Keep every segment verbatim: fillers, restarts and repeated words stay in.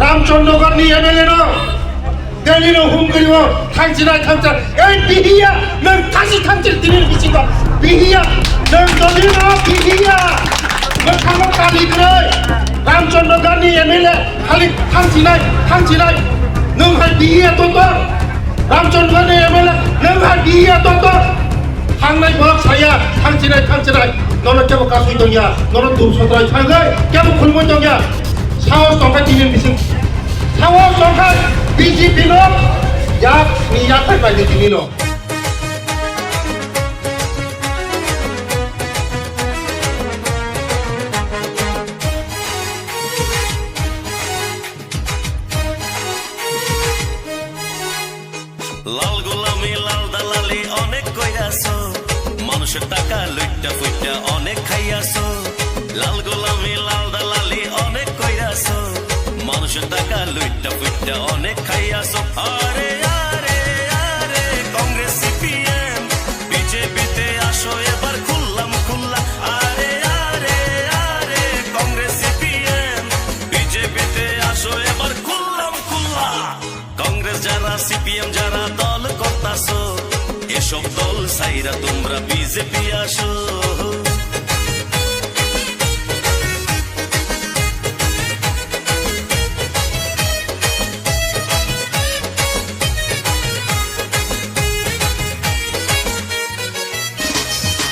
Ramchandragarhni M L A no, Delhi no hum kariwo, thangchinai thangcha, ei bihiya, nwng thasi thangchil tini bisingo, bihiya, nwng Delhi no, bihiya, nwng thango kali krai, Ramchandragarhni M L A, khali thangchinai, thangchinai, nwng hai bihiya toto, Ramchandragarhni M L A, nwng hai bihiya toto, thangnai borok saya, thangchinai, thangchinai, nono kebo kasui tongya, nono dum sotrai thangwi, kebo khulmui tongya. Sahos tongkha tini bising. Sahos tongkha B J P no yak ni yakhai bai di tini no. Lal gulami, lal dalali onek koiraso. Manusor taka lutta putta onek khaiyaso. Lal gulami, lal dalali onek koiraso. Manusor taka lutta putta onek khaiyaso. Are, are, are, Congress, C P M, B J P te aso ebar khullam khulla. Are, are, are, Congress, C P M, B J P te aso ebar khullam khulla. Congress jara, C P M jara dol kortaso, esob dol saira tumra B J P aso.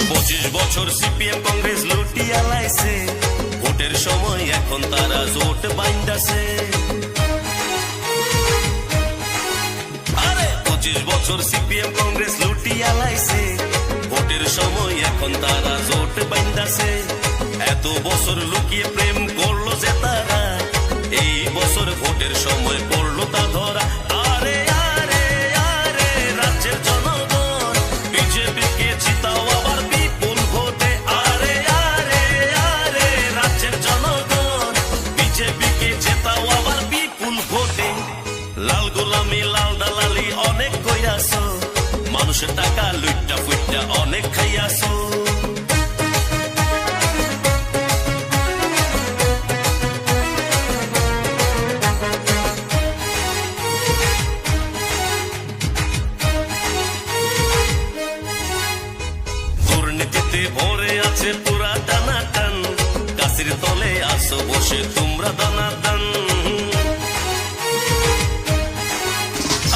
Pochish bochor C P M Congress lutia laise, voter somoy ekhon tara jot baindase. Are, pochish bochor C P M Congress lutia laise, voter somoy ekhon tara jot baindase. Eto bochor lukiye prem korlo je tara, ei bochor voter somoy porlo ta dhora. Are, are, are, rajyer jonogon, B J P ke jitao abar bipul vote. Are, are, are, rajyer jonogon, B J P ke jitao abar bipul vote. Lal gulami, lal dalali onek koiraso, manusor taka lutta putta onek khaiyaso. Durnitite bhore ache pura tanatan, gasir tole aso boshe tumra danadan.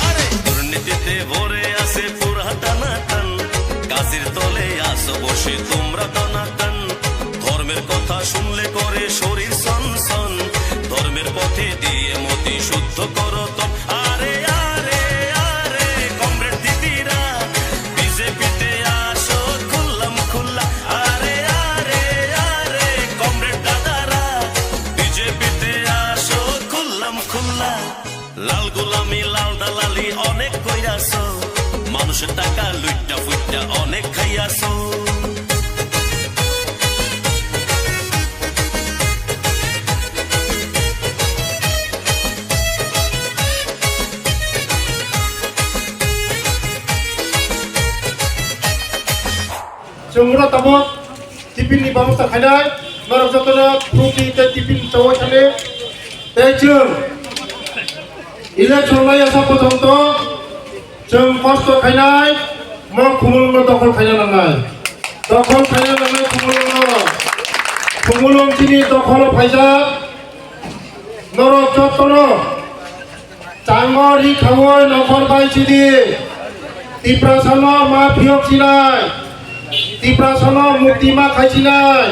Are, durnitite bhore ache pura tanadan, gasir tole aso boshe tumra danadan. Dhormer kotha shunle kore shorir son son, dhormer pothe diye moti shuddho koro ton. Are, are, are, comrade didira, B J P te aso khullam khulla. Are, are, are, comrade dadara, B J P te aso khullam khulla. Lal gulami, lal dalali onek koiraso, manusor taka lutta putta onek khaiyaso. Chwng oro tabuk tiffin ni babosta khainai, norok jotono fruti tei tiffin chawi thani. Tei chwng election nai asa pothomto chwng kosto khainai, mo Khumulwngno dokhol khaina nangnai. Dokhol khaina nangnai Khumulwngno. Khumulwng chini dokholo phaijak. Norok jotono chango ri khawoi nokhor bai chidi. Tiprasano ma phiyok chinai. Tiprasano mukti ma khai chinai.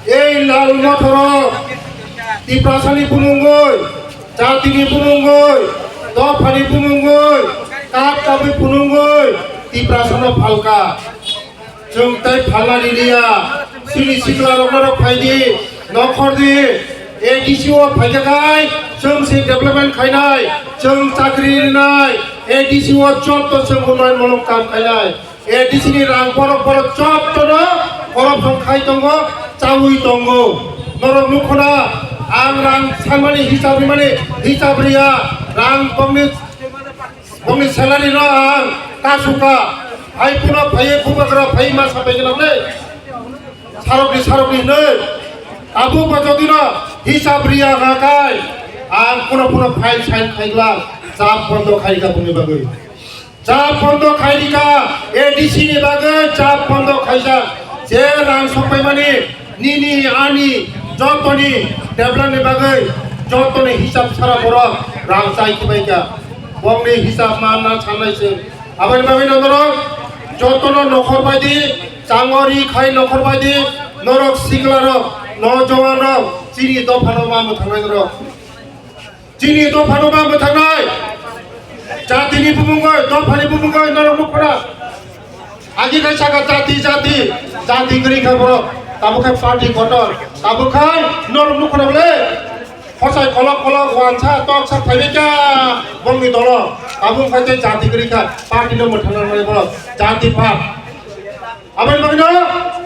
Ei lal mothorok Tiprasani phunugwi, jatini phunugwi, dophani phunugwi, kap kabwi phunugwi Tiprasano phalka. Chwng tei phalna riliya, chini sikla rok norok phaidi, nokhordi, A D C o phaikha khai, chwng se development khainai, chwng chakri rinai, A D C o jotto chwng unnoyon muluk kam khainai. A D C ni rang borok borok jotto no corruption khai tongo, chawi tongo. Norok nukho na, ang rang sanmani hisab rimani hisab riya, rang bongni Bongni salary no ang kasuka, hai puno phaiwi bubagra phaiwi ma sapai gwnang le. Sarokni, sarokni hinwi. Abo ba jodi no hisab riya hwnkha khai, Ang kuno kuno file sign khaigla chap bondo khaika bumni bagwi. Chap bondo khairika A D C ni bagwi chap bondo khaisa. Je rang sokpaimani nini ani jotoni development ni bagwi jotoni hisab sara borok rang chai khibaika. Bongni hisab manna sanai se. Aboni bagwi norok jotono nokhor baidi, changori khai nokhor baidi, norok siklarok, nojowanrok, chini dophano ma mwthangnai norok. Chini dophano ma mwthangnai. Jatini bumungoi, dophani bumungoi norok nukhora. Agi kai saka jati, jati, jati kwrwi kha borok. Tabuk khe party kotor. Tabuk khe norok nukhora bole. Khosai kolok kolok wansa toksa phaibekha bongni dolo. Tabuk khe jati kwrwi kha. Party no mwthangna nai borok. Jati phat. Aboni bagwino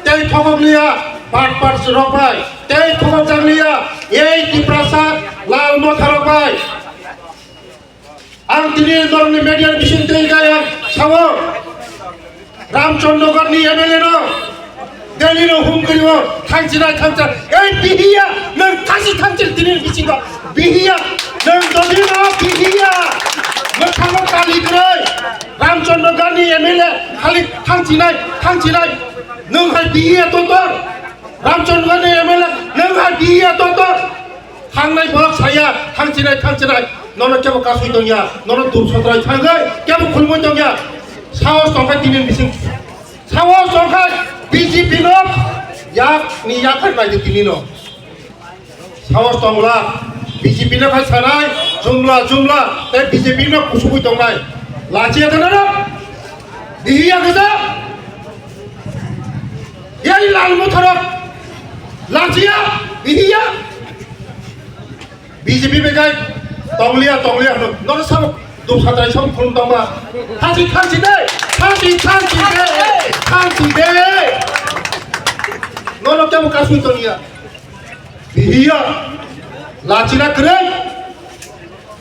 tei thokok liya, bat bat rok bai, tei thokok jak liya, ei Tiprasa Lal Motha rok bai. Ang tini norokni media ni bising tei kaya sawo, Ramchandra Garni M L A no, Delhi no hum kiriwo, thangchina thangcha, ei bihiya, nang thangsi thangchil tini bisingo, bihiya, nang dodino bihiya, mwthango kali kwrwi. Ramchandra Garni M L A khali thangchinai, thangchinai. Nwng hai bihiya totor. Ramchandra Garni M L A nwng hai bihiya totor. Thangnai borok saya thangchinai, thangchinai. Nono kebo kasui tongya, nono dum sotrai thangwi kebo khulmui tongya. Sahos tongkha tini bising. Sahos tongkha B J P no yak ni yak khai bai tini no. Sahos tongla, B J P no khai sanai, jumla, jumla, tei B J P no kusugui tongnai. Lachiya tana no? Bihiya kisa? Yari Lal Motha rok. Lachiya, bihiya. B J P bekai, tongliya, tongliya, no, no sabo, dum satrai sabo khulum tongma. Thansi, thansi de, thansi, thansi de, thansi de. Nono kebo kasui tongya. Bihiya, lachina kwrwi.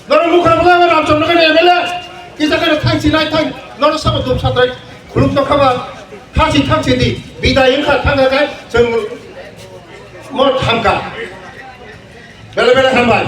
Norok nukha bwla Ramchandra Garni M L A. Kisa kare thangsi nai thang. Norok sabo dum satrai khulum tongkha ba. Thangsi thangsi di. Bidai wngkha thangkha kai chwng mo thangkha. Bele bele hambai.